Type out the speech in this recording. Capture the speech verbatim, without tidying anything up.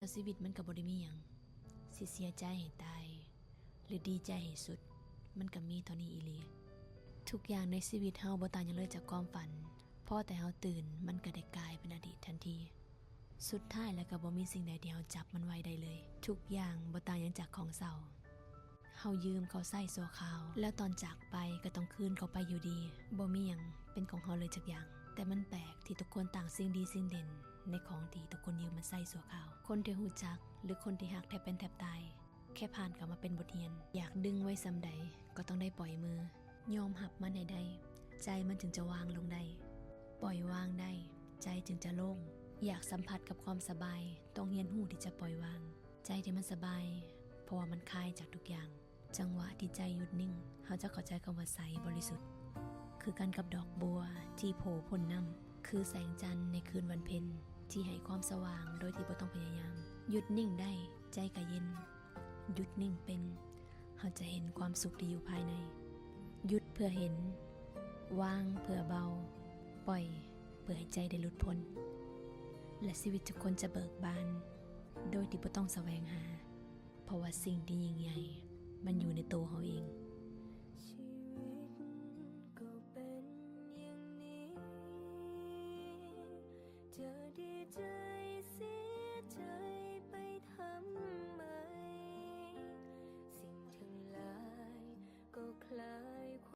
แล้วชีวิตมันก็บ่ได้มีหยัง สิเสียใจให้ตาย หรือดีใจให้สุด มันก็มีเท่านี้อีหลี ทุกอย่างในชีวิตเฮาบ่ต่างหยังเลยจากความฝัน พอแต่เฮาตื่น มันก็ได้กลายเป็นอดีตทันที สุดท้ายแล้วก็บ่มีสิ่งใดที่เฮาจับมันไว้ได้เลย ทุกอย่างบ่ต่างหยังจากของเซา เฮายืมเขาใช้ชั่วคราว แล้วตอนจากไปก็ต้องคืนเขาไปอยู่ดี บ่มีหยังเป็นของเฮาเลยจักอย่าง แต่มันแปลกที่ทุกคนต่างสิ่งดีสิ่งเด่นในของที่ทุกคนยืมมาใช้ชั่วคราว คนที่ฮู้จักหรือคนที่ฮักแทบเป็นแทบตาย แค่ผ่านเข้ามาเป็นบทเรียน อยากดึงไว้ส่ำใดก็ต้องได้ปล่อยมือ ยอมรับมันให้ได้ ใจมันจึงจะวางลงได้ ปล่อยวางได้ ใจจึงจะโล่ง อยากสัมผัสกับความสบาย ต้องเรียนรู้ที่จะปล่อยวาง ใจที่มันสบาย เพราะว่ามันคลายจากทุกอย่าง จังหวะที่ใจหยุดนิ่ง เฮาจะเข้าใจคำว่าใสบริสุทธิ์ คือกันกับดอกบัวที่โผล่พ้นน้ำ คือแสงจันทร์ในคืนวันเพ็ญที่ให้ความสว่างโดยที่บ่ต้องพยายาม หยุดนิ่งได้ ใจก็เย็น หยุดนิ่งเป็น เฮาจะเห็นความสุขที่อยู่ภายใน หยุดเพื่อเห็น วางเพื่อเบา ปล่อยเพื่อให้ใจได้หลุดพ้น และชีวิตทุกคนจะเบิกบาน โดยที่บ่ต้องแสวงหา เพราะว่าสิ่งที่ยิ่งใหญ่ มันอยู่ในตัวเฮาเอง